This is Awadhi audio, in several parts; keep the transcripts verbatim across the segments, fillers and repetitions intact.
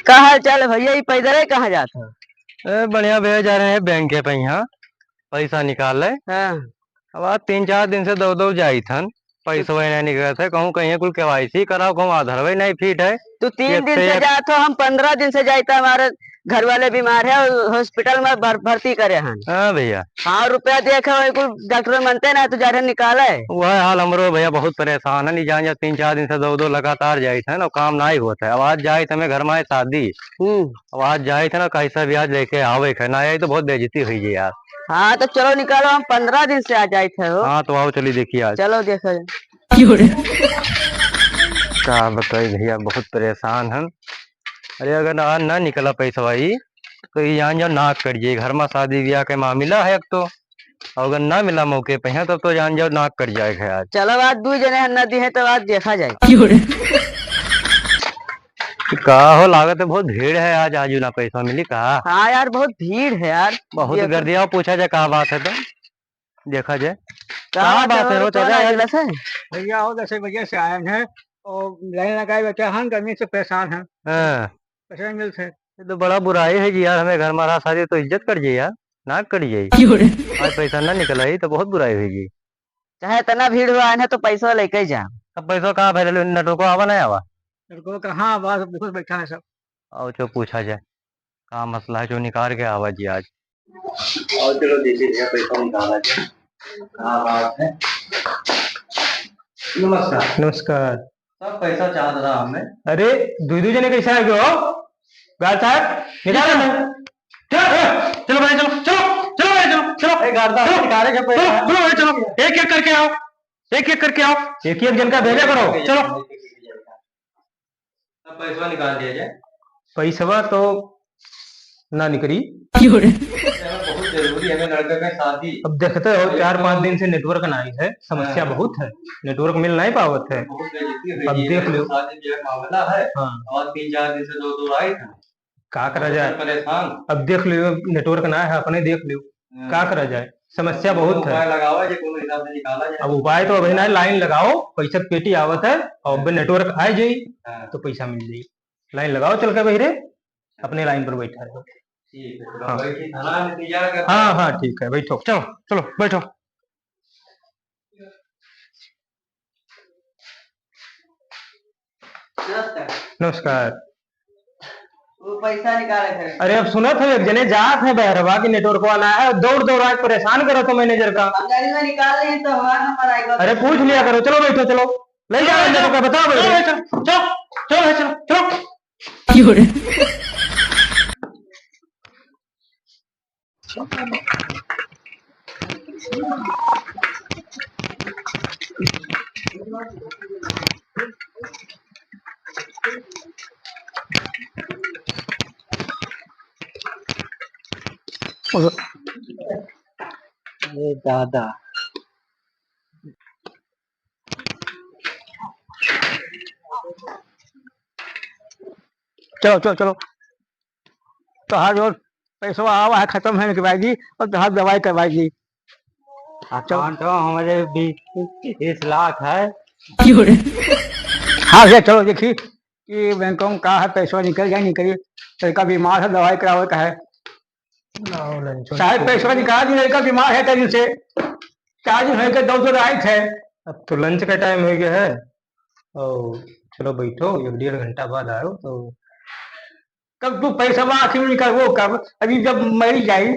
का हाल चाल है भैया? ई पैदल है, कहाँ जात हो? ए, बढ़िया भैया, जा रहे हैं बैंक के पे यहाँ पैसा निकाले। हाँ। अब आज तीन चार दिन से दौड़ दौड़ जाइत हन, पैसवा नहीं निकलत है। कहूँ कहीं कुल केवाईसी कराओ, कहूँ आधारवा नहीं फिट है। तू तीन दिन से जात हो, हम पन्द्रह दिन से जाइत है। हमारे घर वाले बीमार है और हॉस्पिटल में भर-, भर्ती करे हन। हाँ भैया। हाँ, रुपया देखे, वही कुल डॉक्टर मनते ना, तू जा रहे निकाले। वह हाल हमरो भैया, बहुत परेशान है। नहीं जान जा, तीन चार दिन से दौड़ दौड़ लगातार जाइत है ना, काम नहीं होता है। अब आज जाइत है, हमें घर में है शादी। हम्म। अब आज जाइत है ना, कैसा भी आज लेके आवे के ना आई तो बहुत बेइज्जती हुई जी यार। हाँ, तो चलो निकालो, हम पन्द्रह दिन से आ जाइत है हो। हाँ, तो आओ, चलिए देखिए आज। चलो देखो। का बताई भैया, बहुत परेशान हम। अरे, अगर ना, ना निकला पैसा भाई, तो ये जान जाओ नाक कट जाई। घर में शादी ब्याह के मामला है एक तो, और अगर ना मिला मौके पे है, तब तो जान जाओ नाक कट जाए है आज। चलो, आज दू जने हन्ना दी है, तो आज देखा जाए। का हो, लागत है बहुत भीड़ है आज, आजू ना पैसा मिली का? हाँ यार, बहुत भीड़ है यार। बहुत गर्दिया, पूछा जाए का बात है तो। देखा जाए। का का बात है, हो चाचा यार? भैया हो, दस बजे से आए हैं और लाइन लगाए बैठे हैं, गर्मी से परेशान हैं। हाँ। पैसे नहीं मिलते। ये तो बड़ा बुराई है जी यार, हमें घर में रहा शादी तो इज्जत कट जाई यार, नाक कट जाई। आज पैसा ना निकला ही तो बहुत बुराई हुई जी। चाहे इतना भीड़ हुआ है ना, तो पैसा लेके जा। अब पैसा कहाँ भैया, नेटवर्क आवा नहीं आवा? नेटवर्क कहाँ आवा, सब बैठा है सब। आओ, जो पूछा जाए, का मसला है, जो निकाल के आवा जी आज। आओ, चलो, देखिए भैया, पैसा निकाला जाए। का बात है? नमस्कार। नमस्कार। सब पैसा चाहत रहा हमें। अरे, दुई दुई जने कैसे आ गए हो? गार्ड साहब, निकालो ना। चलो, ए, चलो भाई, चलो, चलो, चलो भाई, चलो, चलो। ए, गार्ड साहब, चलो, निकाले के पैसा। चलो, चलो भाई, चलो। एक एक करके आओ, एक एक करके आओ। एक एक जन का भेजा करो, चलो। अब पैसवा निकाल दिया जाए। पैसवा तो ना निकली। बहुत जरूरी है, हमें लड़का का शादी। अब देखते हो, चार पाँच दिन से नेटवर्क ना आई है, समस्या बहुत है, नेटवर्क मिल नहीं पावत है। बहुत बेइज्जती हुई है, अब देख लो। शादी ब्याह का मामला है। हाँ। और तीन चार दिन से दो दो आई था। का करा जाए? परेशान। अब देख लियो, नेटवर्क ना है, अपने देख लियो। हाँ। का करा जाए? समस्या बहुत है। उपाय लगावा जे कोनो हिसाब से निकाला जाए। अब उपाय तो अभी ना है, लाइन लगाओ, पैसा पेटी आवत है और अब नेटवर्क आ जाई, हाँ। तो पैसा मिल जाई। लाइन लगाओ चल के बहिरे, अपने लाइन पर बैठा रहो। ठीक है, तो हाँ। बैठी, थाना में इंतजार करते हैं। हाँ, हाँ, ठीक है, बैठो, चलो, चलो, बैठो। नमस्कार। नमस्कार। वो पैसा निकाले थे। अरे, अब सुनत है, एक जने जात है बहरवा की नेटवर्कवा ना है, दौड़ दौड़ आज परेशान करत हो मैनेजर का। हम गाड़ी में निकाल लिए तो हमारा नंबर आएगा। अरे, पूछ लिया करो, चलो बैठो, चलो। ले जाओ, चलो, चलो, बताओ, चलो, चलो, चलो, चलो, चलो। अरे दादा। चलो, चलो, चलो। तोहार जो पैसवा आवा है, खतम है, निकलवाई दी और तोहार दवाई करवाई दी। हाँ, चलो। अकाउंट में हमारे बीस लाख है। हाँ भैया, चलो देखी कि बैंक में का है, पैसवा निकल जाए, निकली। लड़का बीमार है, दवाई करावे का है। साहब, पैसवा निकाल दी, लड़का बीमार है, तेजी से। चार दिन होइगे, दौड़ दौड़ आइत है। अब तो लंच का टाइम होइ गया है। और चलो बैठो, एक डेढ़ घंटा बाद आयो तो। कब तू पैसा आखिर में निकाल, वो कब? अभी जब मरी जाई,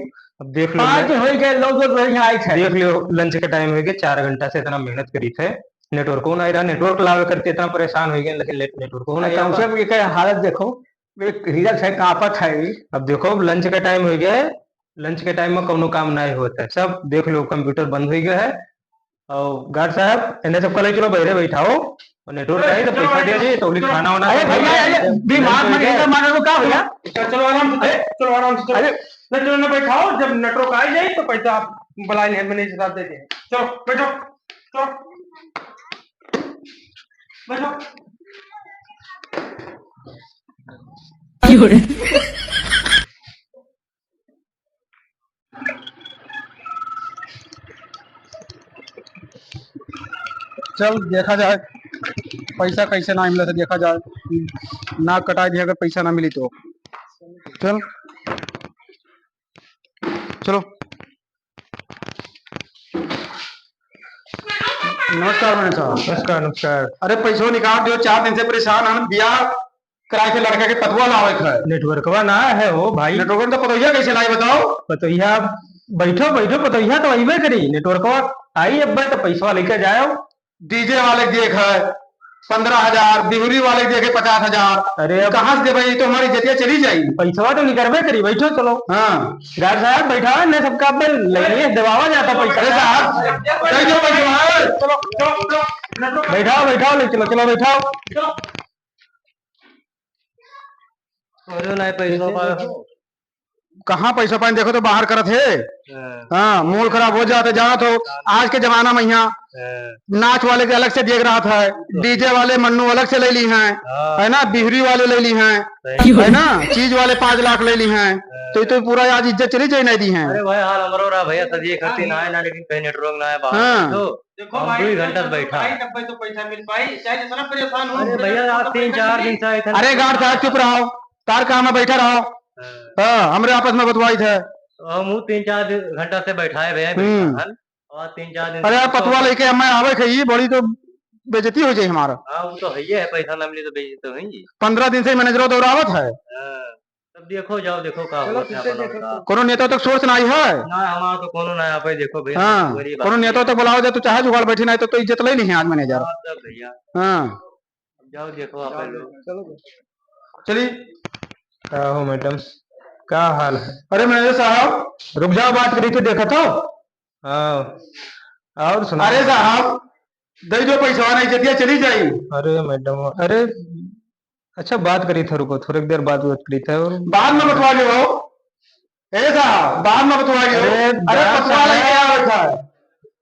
अब देख लो, पाँच दिन होइगे, दौड़ दौड़ यहाँ आइत है। देख लो, लंच का टाइम होइगे, चार घंटा से इतना मेहनत करी थे, नेटवर्क को नहीं रहा, नेटवर्क लावे करते इतना परेशान होइगे, लेकिन नेट-, नेटवर्क को नहीं अरे, रहा। उसे भी कहे हालत देखो, एक हीरा से कांपत है। अब देखो, अब लंच का टाइम होइ गया है, लंच के टाइम में कौनो काम नहीं होता है, सब देख लो, कंप्यूटर बंद होइ गया है। और गार्ड साहब, इन्हें सबका ले चलो, बहरे बैठाओ, और नेटवर्क आई तो पैसा दे दे, तो उन्हें खाना वाना अरे सब भैया, अरे, दिमाग में नहीं मारो, का भैया? चलो, चलो, आराम से, अरे, चलो, आराम से, चलो। अरे, नहीं, चलो, ना बैठाओ, जब नेटवर्क आ जाए तो पैसा आप बुलाए, मैनेजर साहब दे दें। चलो, बैठो, चलो, बैठो। चल, देखा जाए। पैसा कैसे ना मिला था, देखा जाए, नाक कटाई दिया अगर पैसा ना मिली तो। चल, चलो। नमस्कार मैनेजर साहब। नमस्कार, नमस्कार। अरे पैसो निकाल दियो, चार दिन से परेशान हम, बियाह कराए के लड़का के पतोहिया लावे के है। नेटवर्कवा ना है हो भाई। नेटवर्क तो पतोहिया कैसे लाई बताओ? पतोहिया, बैठो, बैठो, पतोहिया तो अइबे करी। नेटवर्कवा आई अब्बे तो पैसवा लेके जाओ। डीजे वाले के दिए के है पन्द्रह हजार, बिहुरी वाले के दिए के पचास हजार। अरे अब कहाँ से देबे? ये तो हमारी इज्जतिया चली जाई। पैसवा तो निकरबे करी, बैठो चलो। हाँ। गार्ड साहब बैठा है, ने सबका अब्बे लइए, देवावा जाता पैसा। अरे साहब, दे दो पैसा। चलो, चलो, चलो। बैठाओ, बैठाओ, ले चलो, चलो बैठाओ। अरे नहीं, पैसा पा-, कहाँ पैसा पानी, देखो तो बाहर करत है। हाँ। हाँ, मूड खराब हो जाते, जानत हो, आज के जमाना में यहाँ हाँ। नाच वाले के अलग से दिए रहत है, डीजे वाले मन्नू अलग से ले ली हैं, हाँ। है ना, बिहुरी वाले ले ली हैं, सही। है ना, चीज वाले पाँच लाख ले ली हैं, हाँ। तो ये तो पूरा आज इज्जत चली जाए नहीं दी हैं। अरे भाई, हाल हमरो रहा भैया, सदिये खातिर ना आए ना, लेकिन कहीं नेटवर्क ना आए बाहर हाँ। तो देखो हम भाई, दो ही घंटा से बैठा। भाई, तब तो पैसा मिल पाई, चाहे जितना परेशान हो, अरे भैया, आप तीन चार दिन से आए थे। अरे गार्ड साहब, चुप रहो, तार काम है, बैठा रहो। हाँ। हाँ, हमरे आपस में बतवाई थे। तो हम वो तीन चार दिन, घंटा से बैठा है भैया, हम्म। बैठा है। और तीन चार दिन अरे से यार, तो पतोहिया लेके मैं आवे थे, ये बड़ी तो बेइज्जती हो जाए हमारा। हाँ, वो तो है ही है, पैसा ना मिले तो बेइज्जती तो होई। पन्द्रह दिन से मैनेजर दौड़ावत है। हाँ। तब देखो, जाओ, देखो का चलो, होत है फिर से अपना देखो का। तो। कोनो नेता तक सोर्स ना आई है? ना, हमारा तो कोनो ना आ पाए, देखो भैया, हाँ, गरीब कोनो आदमी नेता है। तक बुलाओ जाए तो चाहे जुगाड़ बैठी, नहीं तो, तो इज्जत ले नहीं है आज मैनेजर। हाँ, तब भैया। हाँ। अब जाओ, देखो आप जाओ, लोग। चलो। चलिए। का हो मैडम, का हाल है? अरे मैनेजर साहब। रुक जाओ, बात करी तो देखा तो। हाँ, और सुनाओ। अरे साहब, दे दो पैसा, नहीं इज्जतिया चली जाई। अरे मैडम, अरे अच्छा, बात करी था, रुको, थोड़ी देर बाद बात करी था। बाद में बतवा लियो। ए साहब, बाद में बतवा लियो। अरे, अरे, जा पतोहिया लेके साहब। आवे था।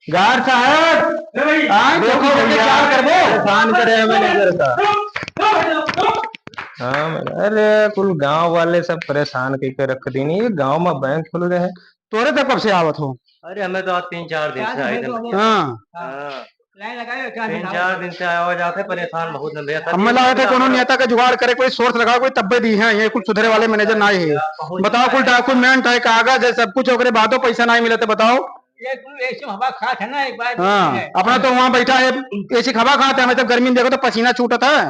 गार्ड साहब, ए भाई, आए, देखो देखो भैया, क्या करबो? परेशान करे हैं मैनेजर का। हाँ, अरे, कुल गांव वाले सब परेशान करके रख दीनी। ये गांव में बैंक खुल गए हैं। तोरे तक कब से आवत हो? अरे, हमें तो आज तीन चार दिन से आए थे। हाँ। हाँ। लाइन लगाए हो क्या? तीन चार दिन से आया हुआ जाते हैं, परेशान बहुत हैं भैया। अब मैं लाए थे, कोनो नेता का जुगाड़ करे, कोई सोर्स लगाओ, कोई तब्बे दी है, ये कुछ सुधरे वाले मैनेजर ना ही है। बहुत बताओ, कुल डॉक्यूमेंट है, कागज है, सब कुछ, ओकरे बादो पैसा ना ही मिले तो बताओ। ये कुल एसी हवा खात है ना, एक बार हाँ, अपना तो वहाँ बैठा है, एसी हवा खात है, हमें तो गर्मी में देखो तो पसीना छूटत है।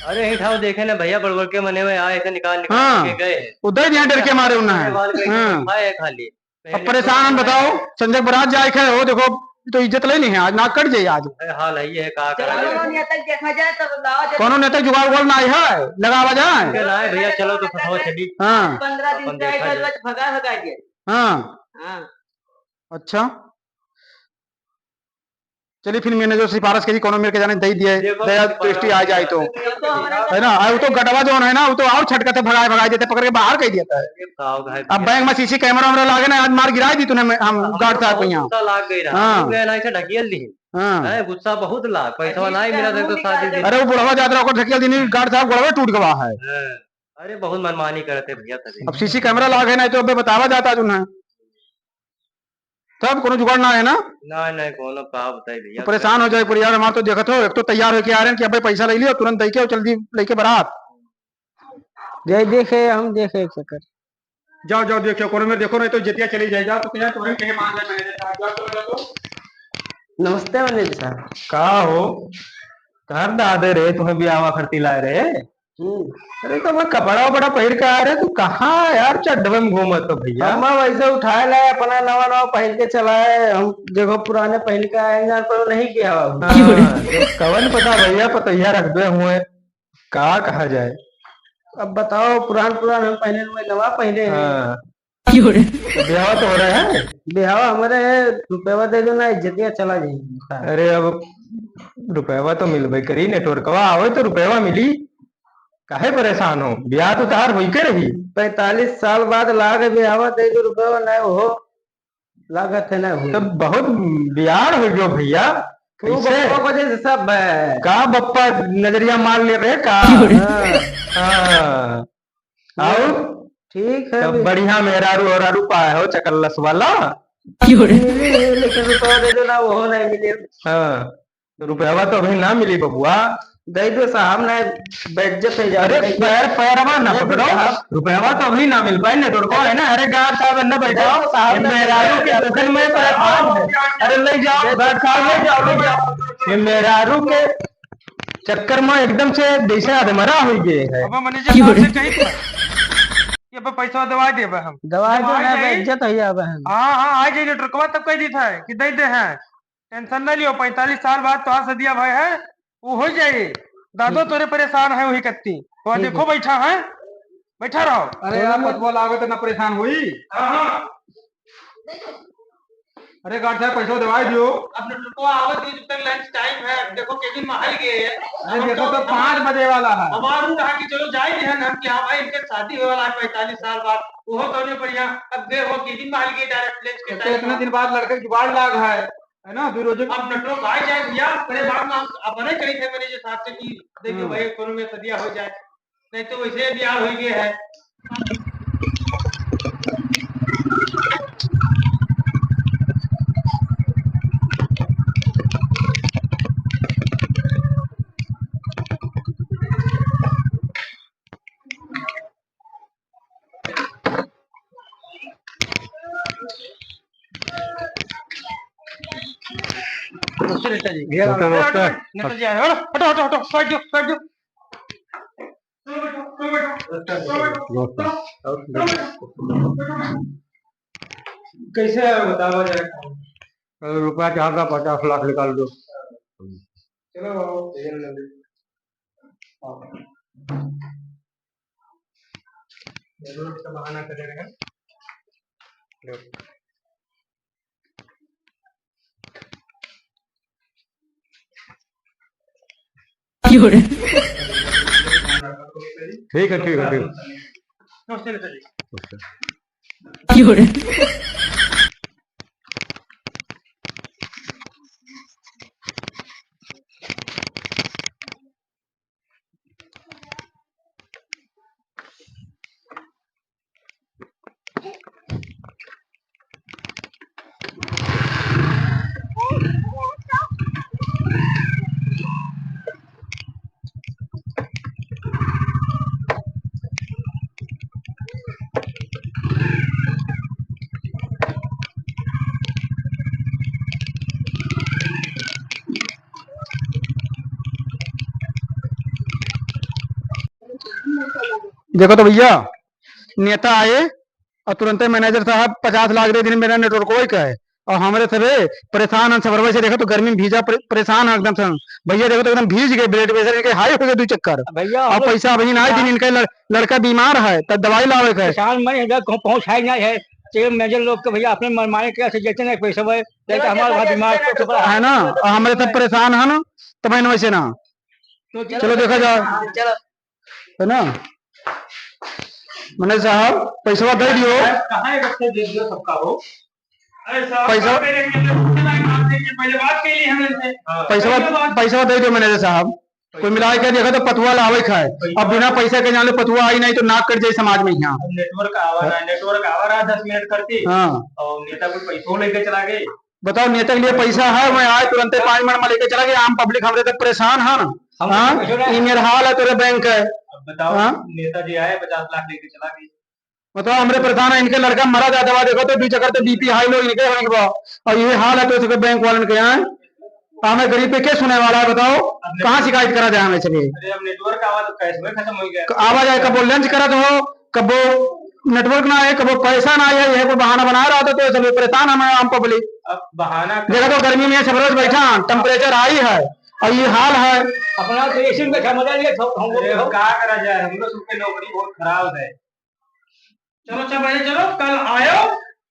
अरे, यही था, वो देखे ना भैया, बड़बड़ के मने में आए थे, निकाल, निकाल हाँ। के गए। वो दे दिया डर के मारे उन्हें। हाँ। खाए खाली। अब परेशान हम बताओ, संजय बरात जाए के हो, देखो, तो इज्जत ले नहीं है, आज नाक कट जाए आज। अरे हाल है ये है, का करा जाए? कोनो नेता के देखा जाए तो लाओ जाए। कोनो नेता के जुगाड़ उगाड़ ना आए है, लगावा जाए। ठीक है, ना है भैया, चलो तो फसाओ चली। हाँ। पन्द्रह दिन अपन से देखा आए, जाए। भगा भगा दिए। हाँ। हाँ। अच्छा। चलिए फिर मैंने जो सिफारिश करी, कोनो मेरे के जाने दे दिए, देखो, दया दृष्टि आ जाए तो। देखो, हमारे है ना? आ, वो तो गटवा जो है ना, वो तो और छटका थे, भगाए, भगाए देते, पकड़ के बाहर कर देता है। ये खाओ भाई अब भैया। बैंक में सीसी कैमरा वैमरा लागे ना, आज मार गिराई दी तूने, मैं, हम हम गार्ड लोग साहब को बहुत यहाँ। गुस्सा लाग गई रहा। हाँ। हम गए ना, इसे ढकेल दी। हाँ। हैं, गुस्सा बहुत लाग, पैसा नहीं मिला था तो शादी दिन। अरे वो बुढ़वा जात रहा, ओकर ढकेल दी, गार्ड साहब गोड़वा टूट गवा है। हाँ। अरे बहुत मनमानी करते भैया तभी। अब सीसी कैमरा लागे ना, तो अबे बतावा जाता आज उन्हें। तब कोनो जुगाड़ ना है ना? ना, ना, कोनो का बताई भैया। तो परेशान हो जाए पूरी यार, हमार तो देखत हो, एक तो तैयार होके आ रहे हैं कि अबे पैसा ले लियो, तुरंत दे के और जल्दी लेके बारात। जय देखे, हम देखे एक चक्कर। जाओ, जाओ, देखो, कोनो में देखो, नहीं तो इज्जतिया चली जाए। जाओ, तो क्या तुम्हें कहे मान ले मैनेजर साहब, जाओ, चलो, जाओ, तो। नमस्ते मैनेजर साहब। का हो? तहर दादे रहे, तुम्हें बियाहवा खरती लाए रहे। हम्म। अरे, तो मैं कपड़ा वपड़ा पहिर के आ रहे, तू कहाँ यार चड्ढवे में घूमत हो भैया? हम वैसे उठाए लाए, अपना नवा नवा पहिर के चलाए, हम देखो पुराने पहिर के आए हैं, जान पर नहीं किया बाबू। हाँ, तो कवन पता भैया, पतोहिया रख दे हुए, का कहा जाए? अब बताओ, पुरान पुरान हम पहने हुए, नवा पहने हैं। हाँ। तो ब्याह तो हो रहा है? ब्याह हमारे है, रुपया दे दो ना, इज्जतिया चला जाएगी। अरे, अब रुपया तो मिलबे करी, नेटवर्कवा आवे तो रुपया मिली। काहे परेशान हो? ब्याह तो तार होई के रही। पैंतालीस साल बाद लाग ब्याहवा दे दो रुपया, ना हो, लागत है ना हो। तब बहुत बियाड़ हो गयो भैया। तू कैसे? बप्पा को जैसे सब है। का बप्पा नजरिया मार ले रहे का? हाँ। और? ठीक है तब भी। बढ़िया मेहरारू और पाए हो चकल्लस वाला। मिली, लेकिन रुपया दे दो ना, वो नहीं मिले। हाँ। तो रुपयावा तो अभी ना मिली बबुआ। दे दो साहब, ना बेइज्जत हो जाए। अरे पैर, पैरवा ना पकड़ो, रुपयावा तो अभी ना मिल पाए, नेटवर्क है ना। अरे गार्ड साहब, अंदर बैठाओ। ये मेहरारू के चक्कर में परेशान है। अरे ले जाओ गार्ड साहब, ले जाओ, ले जाओ। ये मेहरारू के चक्कर में एकदम से जैसे आदमरा हो गए है। अब मैनेजर साहब से कही तो, ये अब पैसा दवा देबे हम। दवा दो ना, बेइज्जत हो जाबे हम। हाँ, हाँ, आ जाइए, नेटवर्कवा तब कह दी था कि दे दे हैं। टेंशन ना लियो, पैंतालीस साल बाद तोहार सदिया भय है, वो हो जाई। दादो तोरे परेशान है वही कत्ती। तो ठीक देखो है। बैठा है, बैठा रहो। अरे यार, पतवा लागत ना परेशान हुई। हाँ, हाँ। अरे गार्ड साहब, पैसा दवाई दियो। अब नेटवर्कवा आवत है, जब तक लंच टाइम है। अब देखो केबिन में हल गए है। अरे देखो तो पाँच बजे वाला है। हमार रूट है कि चलो जाए दे हम कि हाँ भाई, इनके शादी होए वाला है पैंतालीस साल बाद। वो तो नहीं बढ़िया। अब गए हो केबिन में हल गए डायरेक्ट लंच के तो टाइम इतने में। दिन बाद लड़के की जुगाड़ लाग है। है ना, दो रोज। अब नटवर भाई जाए भैया, बड़े बात में हम अपने कही थे मैनेजर साहब से कि देखिए हम्म। भाई, कोनो में सदिया हो जाए, नहीं तो वैसे भी यार हो गए है। नमस्ते नेता जी। भैया, नमस्ते, नमस्ते। नेता जी आए, हटो, हटो, हटो, हटो, side दो, side दो। चलो बैठो, चलो बैठो, चलो बैठो, नमस्ते। चलो बैठो, चलो बैठो। कैसे है बतावा जाए? अरे रुपया चाहता पचास लाख निकाल दो। चलो बाबू, जरूरत का बहाना करे रहे। ठीक है, ठीक है, ठीक है। नमस्ते नेता जी। नमस्ते। देखो तो भैया, नेता आए और तुरंते मैनेजर साहब पचास लाख दे दिन मेरा नेटवर्क वही का है। और हमरे सबे परेशान हैं, सबरवे से देखो तो गर्मी में भीजा परे-, परेशान है एकदम से। भैया देखो तो एकदम भीज गए, ब्लड प्रेशर इनके हाई हो गए दो चक्कर। भैया, और हम लोग पैसा अभी ना आए दिन, इनका लड़-, लड़का बीमार है, तब दवाई लावे का है। किसान मन इधर कहूँ पहुँच है ना है, तो ये मैनेजर लोग के भैया अपने मनमाने कैसे देते नहीं पैसा भाई, नहीं तो हमारा भाई बीमार तो है ना, और हमरे सब परेशान है ना, तो मैं वैसे ना। तो चलो देखा जाए। चलो। है ना? मने साहब, पैसवा दे दियो। कहाँ है, रखते दे दियो सबका हो। अरे साहब, पैसा, पहले बात कही हमने। हाँ। पैसवा, पहले बात पैसवा दे दियो मैनेजर साहब। कोई मिला के देखो तो पतुआ लावे खाए। पैसा अब बिना पैसा के जाने पतुआ आई नहीं तो नाक कट जाए समाज में यहाँ। अब नेटवर्क आवा ना, नेटवर्क आवा रहा दस मिनट करके। हाँ। और नेता कोई पैसो लेके चला गए। बताओ, नेता के लिए पैसा है, मैं आए तुरंते पाँच मिनट में लेके चला गया। आम पब्लिक हमरे तक परेशान है ना। हम हाँ? पैसो ना ई मेरा हाल है, तोरे बैंक है। अब बताओ, हाँ? नेता जी आए, पचास लाख लेके चला गए। बताओ, हमरे परेशान है, इनके लड़का मरा जाता हुआ, देखो तो बीच अगर तो बीपी हाई लो इनके होने के बाद, और ये हाल है तो इसके बैंक वालन के यहाँ। हमें गरीब पे क्या सुने वाला है, बताओ, अब कहाँ नेटवर्क शिकायत करा जाए हमें सभी? अरे, अब नेटवर्क आवा तो कैश में खत्म हो गया। आवा जाए, कबो लंच करत हो, कबो नेटवर्क ना आए, कबो पैसा ना आए, यह कोई बहाना बना रहा था, तो सभी परेशान है आम पब्लिक। अब बहाना देखा तो गर्मी में सब रोज बैठा, टेम्परेचर हाई है और ये हाल है। अपना तो एसी में बैठा मजा लिया था, हम लोग अरे, अब का करा जाए, हम लोग सबके नौकरी बहुत खराब है। चलो, अच्छा भाई, चलो, कल आयो,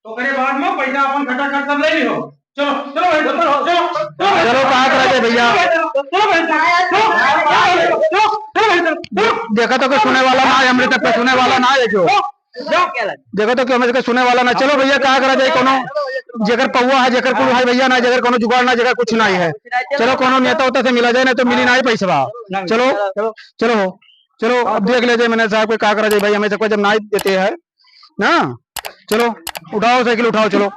तो ओकरे बाद में पैसा अपन खटाखट सब ले लियो। चलो, चलो भाई, चलो, चलो, चलो। चलो, कहाँ करा जाए भैया? चलो भाई, चलो, चलो, चलो भाई, चलो, चलो, चलो भाई, चलो, चलो। देखा तो कोई सुने वाला ना है, हमरे तक कोई सुने वाला ना है जो। देखा तो कोई हमरे तक सुने वाला ना। चलो भैया, कहाँ करा जाए? कोनो जेकर पौवा है, जेकर कुल भाई भैया ना, जेकर कोनो जुगाड़ ना, जेकर कुछ ना है। चलो, कोनो नेता उता से मिला जाए, नहीं तो मिली ना ही पैसा। चलो, चलो, चलो, अब देख ले जाए मैनेजर साहब के, का करा जाए भाई, हमें सबको जब ना ही देते हैं ना। चलो, उठाओ साइकिल, उठाओ, चलो।